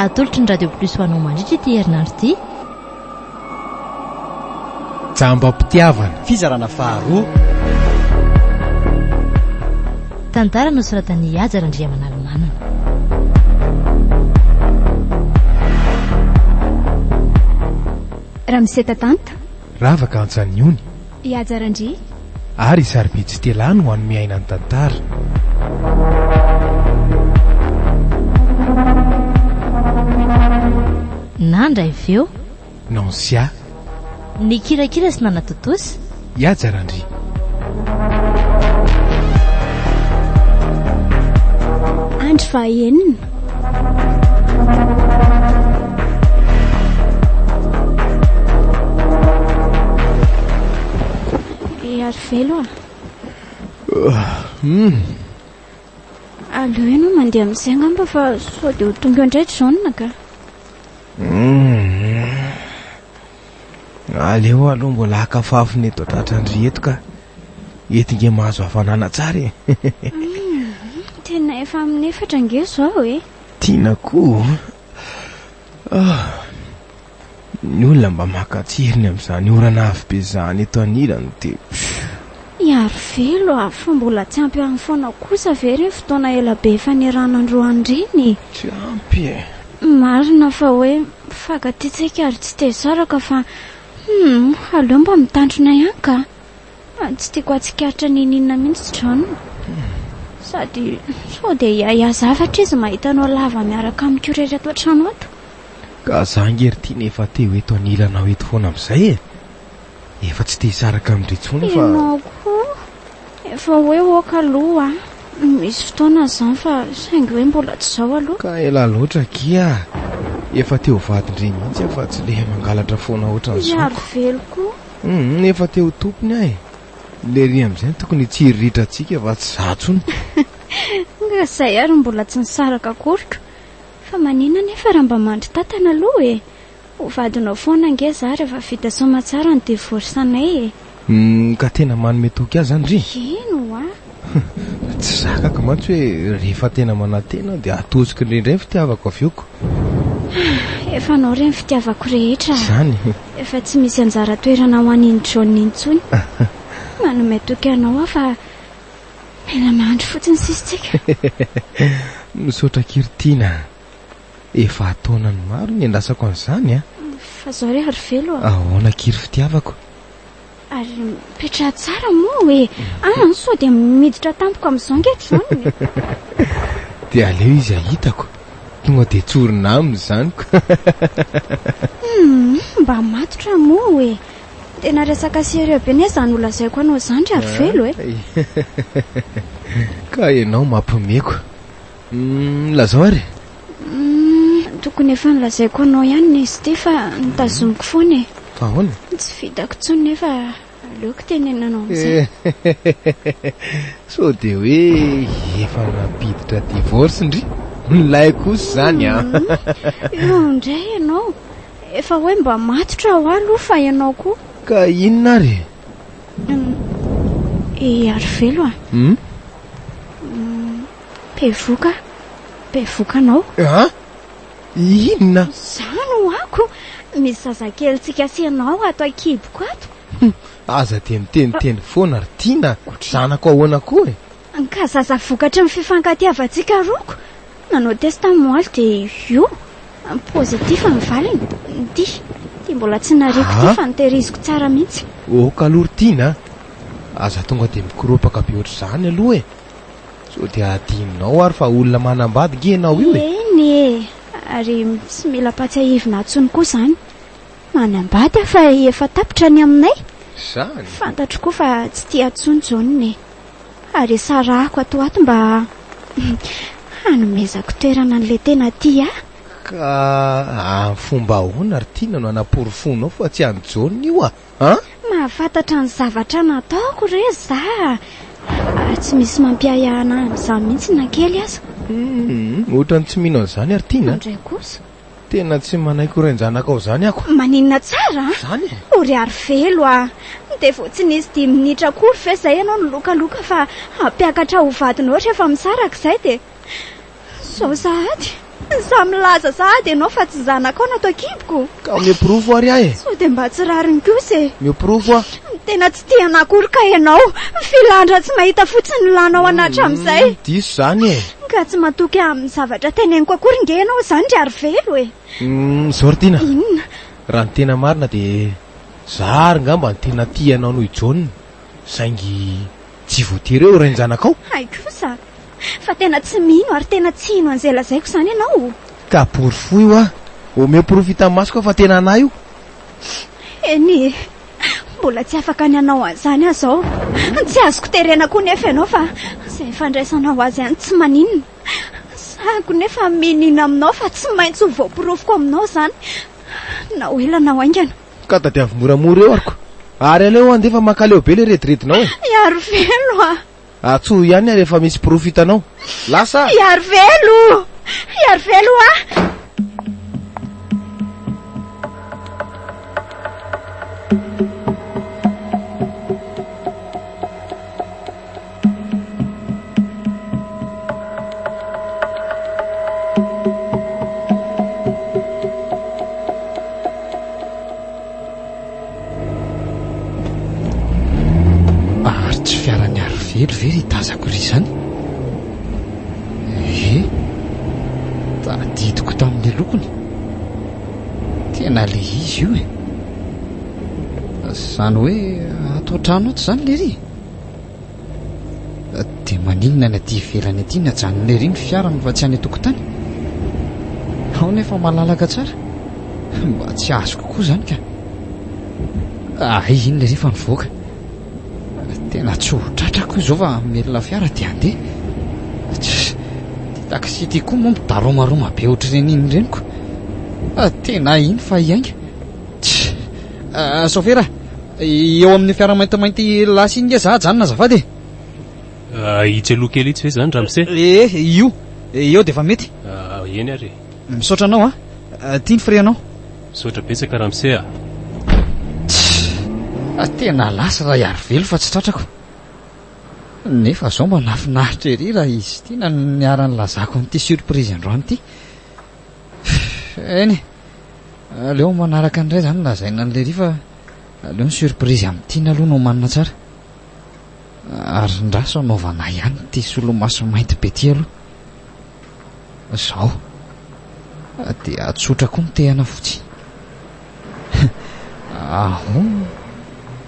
Atolotry ny Radio Plus ho anao mandritra ity herinandro ity. Jambam-pitiavana. Fizarana faharoa. Tantara nosoratan'i Haja Randriamanalomanana. Ramose Tatanta. Ravaka Antsaniony. I Haja Randria. Ary i Sarobidy Stella no hanome aina ny tantara. Nandray feo. Nancia. Nikirakira sy nanatontosa. I Haja Randria. Andro fahaenina. E Arivelo a. Hum. Aleo ianao mandeha amin'izay angamba fa sao dia ho tonga eo indray John ka. Hum. Aleo aloha mbola haka fafiny eto an-tratran-dry eto ka. Eto nge mahazo hafanana tsara e. Hum. Tena efa amin'ny efatra ange izao e. Tiana koa. Ah. Ny olona mba maka tsirony amin'izany orana avy be izany eto anilany dia pff. Iarivelo a! Fa mbola tsy ampy any foana kosa ve ireny fotoana ela be efa niarahana androany ireny e? Tsy ampy e! Marina fa hoe mifankatia tsika ary tsy te hisaraka fa humm aleo mba mitandrina ihany ka! Tsy tiako hahatsikaritra n'inon'inona mihitsy John. Sady sao dia hiahiahy zavatra izy mahita anao lava miaraka amiko irery ato an-trano ato. Ka za ange ry Tiana efa te ho eto anilanao eto foana amin'izay e! Efa tsy te hisaraka amin-dry intsony fa. Ianao koa efa hoe ok aloha a! Misy fotoana izany fa saingy hoe mbola tsy izao aloha. Ka ela loatra akia a! Efa te ho vadin-dry mihitsy aho fa tsy le mangalatra foana ohatran'izao ko. Iarivelo koa. Hum, efa te ho tompony aho e! Lery amin'izay no tokony hitsiriritra antsika fa tsy za intsony. Nga izay ary mbola tsy nisaraka akory ko! Fa maninona anefa raha mba mandry tatana aloha e! Ho vadinao foana ange za rehefa vita soamatsara ny divorce anay e! Humm ka tena manome toky ahy zany ry? Eny hoa! Tsy zakako mantsy hoe rehefa tena manantena aho dia atosiko indray ny fitiavako avy eo ko! Efa anao re ny fitiavako rehetra a! Zany? Efa tsy misy anjara toerana ho an'iny John intsony. Manome toky anao aho fa mila miandry fotsiny sisa tsika. Misaotra akia ry Tiana a! Efa ataonany maro ny niandrasako an'izany a! Fa zao re Arivelo a! Ahoana akia ry fitiavako? Ary mipetraha tsara moa e! An, sao dia miditra tampoka amin'izao ange John e! Dia aleo izy hahitako, tonga dia tsorina aminy izany ko! Humm, mba matotra moa e! Tena resaka sérieux be anie izany holazaiko anao izany ry Arivelo e! Ka ianao mampimeko. Humm, lazao ary e! Humm, tokony efa nolazaiko anao ihany izy ity fa notazomiko foana e! Fa ahoana? Tsy vitako intsony nefa aleoko tenenina anao amin'izay. Sao dia hoe efa nampiditra divorce ndry? Milay kosa izany an! Io indray ianao, efa hoe mba matotra ho ahy aloha fa ianao koa. Ka inona ary e? I Arivelo a! Hum? Bevoka, bevoka anao. An? Inona? Izany ho'ako, misy zazakelintsika sy ianao ato an-kiboko ato. Hum, aza dia miteniteny foana ry Tiana a! Zanako ahoana koa e? Ka zaza vokatry ny fifankatiavantsika roako. Nanao test moaly dia io, positif ny valiny. Ity, ity mbola tsy nariako ity fa notehiriziko tsara mihitsy. Ok aloha ry Tiana a! Aza tonga dia mikoropaka be ohatr'izany aloha e! Sao dia adinonao ary fa olona manambady nge ianao io e! Eny e! Ary tsy mila ampatsiahivina intsony koa izany. Manambady aho fa efa tapitra ny aminay. Izany? Fantatro koa fa tsy tia intsony Jaona e! Ary hisarahako ato ho ato mba hanomezako toerana an'ilay tena tia ahy. Ka amin'ny fomba ahoana ry Tiana no hanaporofoanao fa tsy an'i Jaona io a? An? Mahafantatra ny zavatra nataoko re za ary tsy misy mampiahiahy anah amin'izany mihitsy na kely aza. Humm, ohatran'ny tsy mino an'izany ary Tiana a! Indray kosa. Tena tsy manaiky ho rain-janakao izany ako. Maninona tsara an? Izany e! O ry Arivelo a! Dia vao tsy nisy dimy minitra akory ve izay ianao nilokaloka fa hampiakatra ho vadinao rehefa misaraka izay dia izao sahady. Za milaza sahady ianao fa tsy zanakao no ato an-kiboko. Ka omeo porofo ary aho e! Sao dia mba tsy rariny kosa e! Omeo porofo aho. Tena tsy tia anà akory kay ianao. Filan-dra tsy mahita fotsiny ny lanao anà hatramin'izay. Diso izany e! Ka tsy matoky ahy amin'ny zavatra teneniko akory nge ianao izany ry Arivelo e! Izao ry Tiana. Inona? Raha ny tena marina dia za ary ngamba no tena tia anao noho i Jaona. Saingy tsy voatery hoe ho rain-janakao. Hay kosa! Fa tena tsy mino ary tena tsy hino an'izay lazaiko izany ianao? Ka porofoy hoa! Omeo porofo hitan'ny masoko aho fa tena anà io! Eny e! Mbola tsy afaka ny hanao an'izany aho izao. Tsy azoko terena koa nefa ianao fa izay fandraisanao azy ihany tsy maninona. Sahako nefa miniana aminao fa tsy maintsy ho voaporofoko aminao izany na ho ela na ho haingana. Ka tadiavo moramora eo arko. Ary aleo handeha fa mankaleo be le rediredinao e! Iarivelo a! Antsoy ihany aho rehefa misy porofo hitanao. Lasa a! Iarivelo! Iarivelo a! Ary tsy fiaran'i Arivelo ve ry tazako ry izany? Ee, tadidiko tamin'ny lokony. Tena le izy io e. Izany hoe ato an-trano ato izany lery? Dia maninona ny aty ivelany aty no ajanona ery ny fiarany fa tsy any an-tokotany? Ao nefa malalaka tsara. Mba tsy azoko koa izany ka. Hay iny lery fa nivoaka. Tena tsy ho tratrako izao fa hamelona fiara dia handeha. Ity taxi ity koa moa midaromaroma be ohatr'ireny iny ireny ko. Tena iny fa hiainga. Saofera, Eo amin'ny fiara maintimainty lasa iny nge za ajanona azafady e. Itsy aloha kely itsy ve izany ramose? Ee, io. Eo dia efa mety. Eny ary e. Misaotra anao a. Ity ny frais anao. Misaotra betsaka ramose a. Tsia, tena lasa raha Iarivelo fa tsy tratrako. Nefa zao mba nahafinaritra ery raha izy ity na niara-nilazako an'ity surprise androany ity. Eny e. Aleo manaraka indray izany lazaina an'i Lery fa aleo ny surprise amin'i Tiana aloha no omanina tsara. Ary ndraso anaovana ihany ity solomaso mainty be ity aloha. Izao. Dia atsotra koa ny tehana fotsy. Ahon.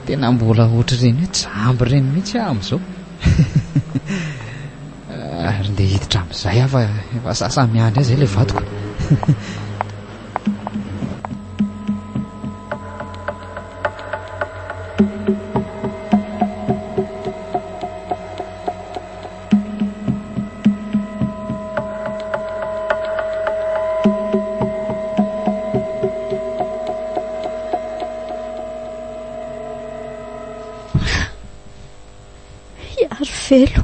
Tena mbola ohatr'ireny hoe jamba ireny mihitsy aho amin'izao. Ary ndeha hiditra amin'izay aho fa efa sasa miandry ahy izay ilay vadiko. Iarivelo,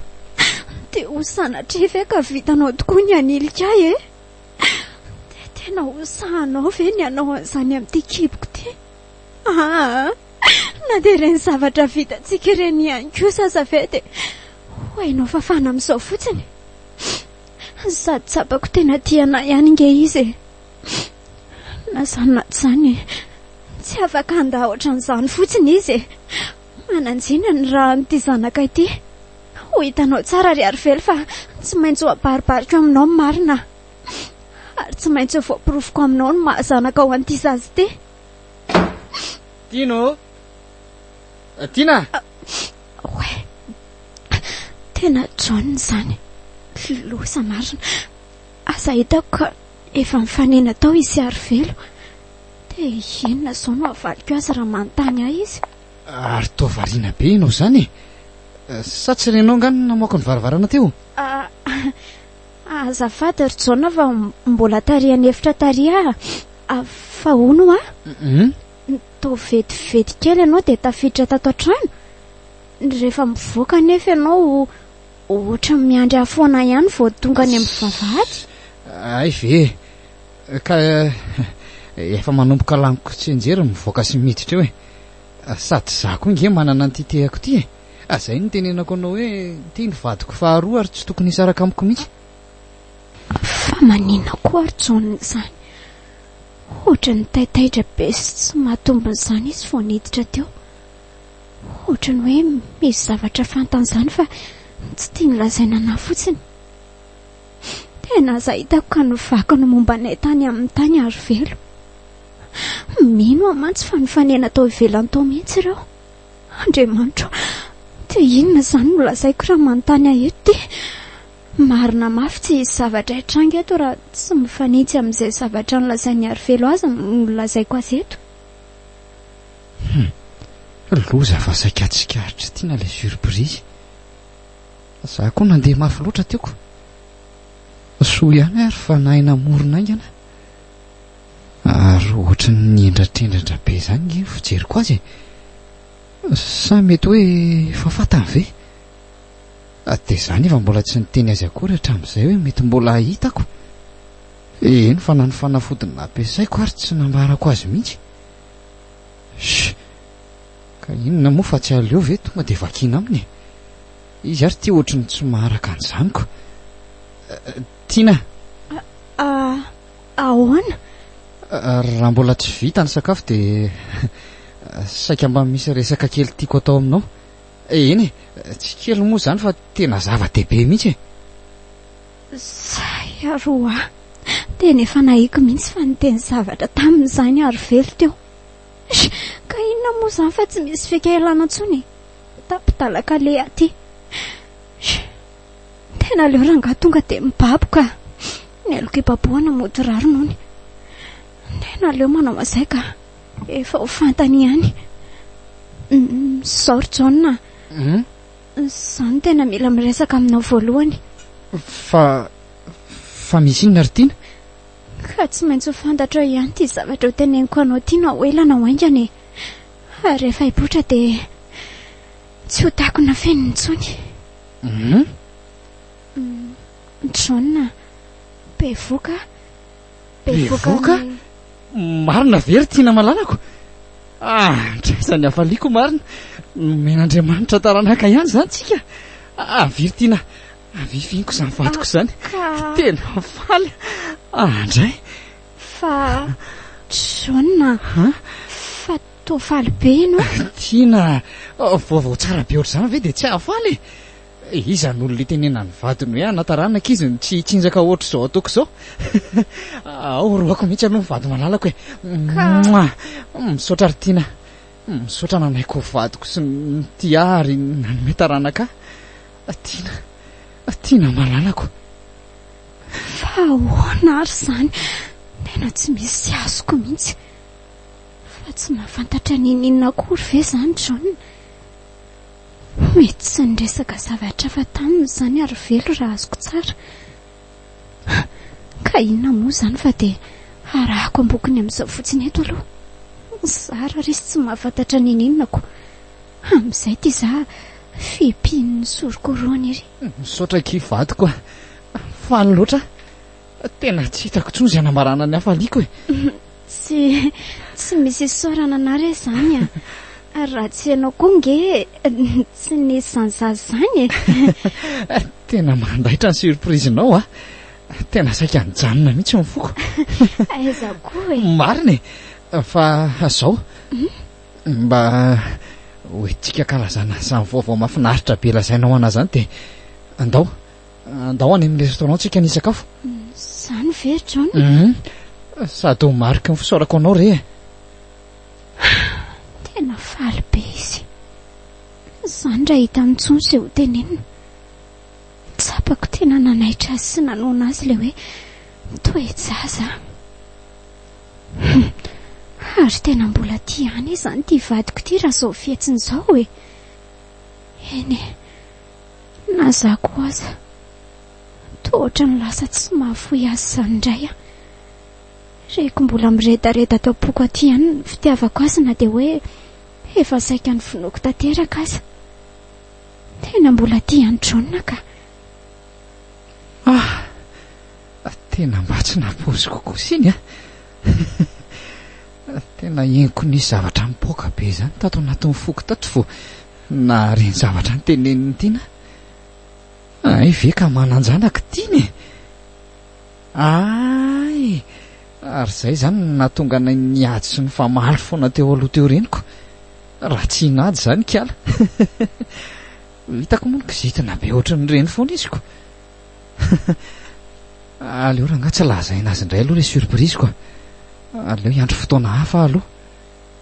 dia ho sanatria ve ka vitanao tokoa ny hanilika ahy e? Dia tena ho sahanao ve ny hanao an'izany amin'ity kiboko ity? Aa, na dia ireny zavatra vitantsika ireny ihany kosa aza ve dia ho hainao fafana amin'izao fotsiny? Sady tsapako tena tia anà ihany ange izy e! Na izany na tsy izany, tsy afaka handà ohatran'izany fotsiny izy e! Manan-jina ny rà amin'ity zanaka ity. Ho hitanao tsara ry Arivelo fa tsy maintsy ho abaribariko aminao ny marina. Ary tsy maintsy ho voaporofoko aminao ny maha zanakao an'ity zaza ity. Tiana ô! Tiana! Oay! Tena John izany. Loza marina. Aza hitako ka efa nifanena tao izy sy Arivelo. Dia inona izao no havaliko azy raha manontany ahy izy? Ary toa variana be ianao izany e! Sa tsy renao angaha ny namoaka ny varavarana teo? Azafady ry Jaona fa mbola tary an'efitra tary aho. Fa hono hoa? Toa vetivety kely ianao dia tafiditra tato an-trano. Rehefa mivoaka anefa ianao ohatran'ny miandry ahy foana ihany vao tonga any amin'ny vavahady. Hay ve e! Ka efa manomboka laniko tsianjery ny mivoaka sy miditra eo e! Sady za koa nge manana an'ity tehako ity e! Zay no nitenenako anao hoe ity no vadiko faharoa ary tsy tokony hisaraka amiko mihitsy. Fa maninona koa ary Jaona izany? Ohatran'ny taitaitra be sy tsy mahatombina izany izy vao niditra teo. Ohatran'ny hoe misy zavatra fantany izany fa tsy tiany lazaina anà fotsiny. Tena aza hitako ka novaky ny momba anay tany aminy tany Arivelo. Mino aho mantsy fa nifanena tao ivelany tao mihitsy ireo. Andriamanitro, dia inona izany no lazaiko raha manontany ahy eto ity? Marina mafy tsy hisy zavatra hitranga eto raha tsy mifanitsy amin'izay zavatra nolazain'i Arivelo azy no lazaiko azy eto. Hum, loza fa saika tsikaritr'i Tiana ilay surprise. Za koa nandeha mafy loatra teo ko. Soa ihany ary fa nahay namorona haingana. Ary ohatry ny nihendratrendratra be izany nge ny fijeriko azy e. Sa mety hoe efa fantany ve? Dia za nefa mbola tsy niteny azy akory hatramin'izay hoe mety mbola hitako. Eny fa na ny fanafody nampiasaiko ary tsy nambarako azy mihitsy. Shh! Ka inona moa fa tsy aleo ve tonga dia vakiana aminy e? Izy ary ity ohatry ny tsy maharaka an'izany ko. Tiana! Ahoana? Raha mbola tsy vita ny sakafo dia saika mba misy resaka kely tiako atao aminao. Eny e, tsy kely moa izany fa tena zava-dehibe mihitsy e. Zay aroa. Tena efa nahiko mihitsy fa niteny zavatra taminy izany Arivelo teo. Ka inona moa izany fa tsy misy fika ialana intsony e. Tapi-dalan-kaleha aty. Tena aleo rangahy tonga dia mibaboka ka. Ny aloka ibabohana mody rariny hono. Tena aleo manao an'izay ka. Efa ho fantany ihany. Izao ry Jaona a. Izaho no tena mila miresaka aminao voalohany. Fa, fa misy inona ry Tiana? Ka tsy maintsy ho fantatrao ihany ity zavatra ho teneniko anao ity na ho ela na ho haingana e. Ary rehefa hipoitra dia tsy ho takona fenina intsony. Hum? Jaona, bevoka aho. Bevoka? Marina ve ry Tiana malalako? Ah, andraiza ny hafaliako marina. Nomen'Andriamanitra taranaka ihany izany tsika. Avia ry Tiana, avia fihiniko izany vadiko izany. Tena faly andray. Fa Jaona, fa toa faly be ianao. Tiana, vaovao tsara be ohatr'izany ve dia tsy hahafaly e? Iza no olona itenenan'ny vadiny hoe hanataranaka izy no tsy hitsinjaka ohatr'izao ataoko izao? Ao orohako mihitsy aloha ny vady malalako e! Mouah! Misaotra ry Tiana, misaotra nanaiky ho vadiko sy nitia ahy ary nanome taranaka ahy. Tiana, Tiana malalako. Fa ahoana ary izany? Tena tsy misy azoko mihitsy. Fa tsy mahafantatra n'inon'inona akory ve izany John? Mety tsy niresaka zavatra hafa taminy izany Arivelo raha azoko tsara. Ka inona moa izany fa dia arahako ambokony amin'izao fotsiny eto aloha. Zara ary izy tsy mahafantatra n'inon'inona ko. Amin'izay ity za fihipihin'ny sorokorohany ery. Misaotra akia vadiko a! Faly loatra aho. Tena tsy hitako intsony izay hanambarana ny hafaliako e! Tsy tsy misy isaorana anah re izany a! Raha tsy ianao koa nge tsy nisy izany zaza izany e! Tena mandaitra ny surprise-nao a! Tena saika nijanona mihitsy ny foko. Aiza koa e! Marina e! Fa zao, mba hoentintsika ankalazana an'izany vaovao mahafinaritra be lazainao anah izany dia andao Andao any amin'ny restaurant tsika ny hisakafo. Izany ve ry John? Hum. Sady ho mariky ny fisaorako anao re e. Tena faly be izy. Izany raha hitany intsony izay ho tenenina. Tsapako tena nanaitra azy sy nanohana azy ilay hoe toe-jaza. Hum. Ary tena mbola tia ihany izany ity vadiko ity raha izao fihetsiny izao e. Eny e. Na za koa aza toa ohatran'ny lasa tsy mahafoy azy izany indray aho. Reko mbola miredareda ato am-poko aty ihany ny fitiavako azy na dia hoe efa saika novonoiko tanteraka aza. Tena mbola tia an'i John ka. Ah! Tena mba tsy nampoiziko kosa iny an! Tena henoko nisy zavatra nipoaka be izany tato anatin'ny foko tato vao Nahare ny zavatra notenenin'i Tiana aho. Hay ve ka manan-janaka Tiana e! Ay! Ary izay izany no nahatonga anay niady sy nifamaly foana teo aloha teo reniko. Raha tsy hinady izany kala. Hitako moa ny kizitina be ohatran'ireny foana izy ko. Aleo rangahy tsy lazaina azy indray aloha ilay surprise ko. Aleo hiandry fotoana hafa aloha.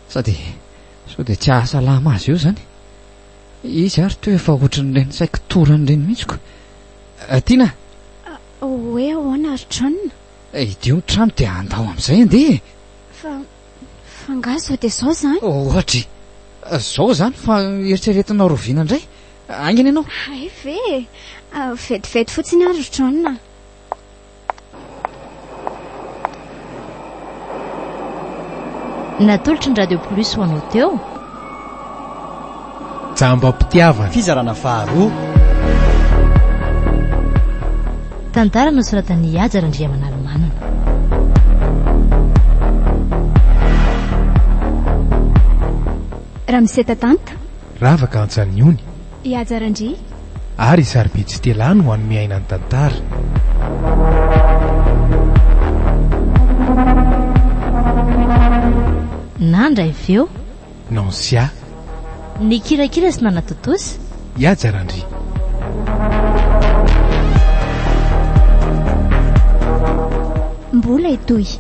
Sady sao dia tsy hahasalama azy eo izany. Izy ary toa efa ohatran'ireny saiky torana ireny mihitsy ko. Tiana! Hoe ahoana ry John? Hidio ny trano dia andao amin'izay andeha e! Fa, fa angaha izao dia izao izany? Ohatry! Izao izany fa eritreretinao rahoviana indray? Haingana ianao! Hay ve e! Vetivety fotsiny ary ry John a! Natolotry ny Radio Plus ho anao teo. Jambam-pitiavana. Fizarana faharoa. Tantara nosoratan'i Haja Randriamanalomanana. Ramose Tatanta. Ravaka Antsaniony. I Haja Randria. Ary i Sarobidy Stella no hanome aina ny tantara. Nandray feo. Nancia. Nikirakira sy nanatontosa. I Haja Randria. Mbola hitohy.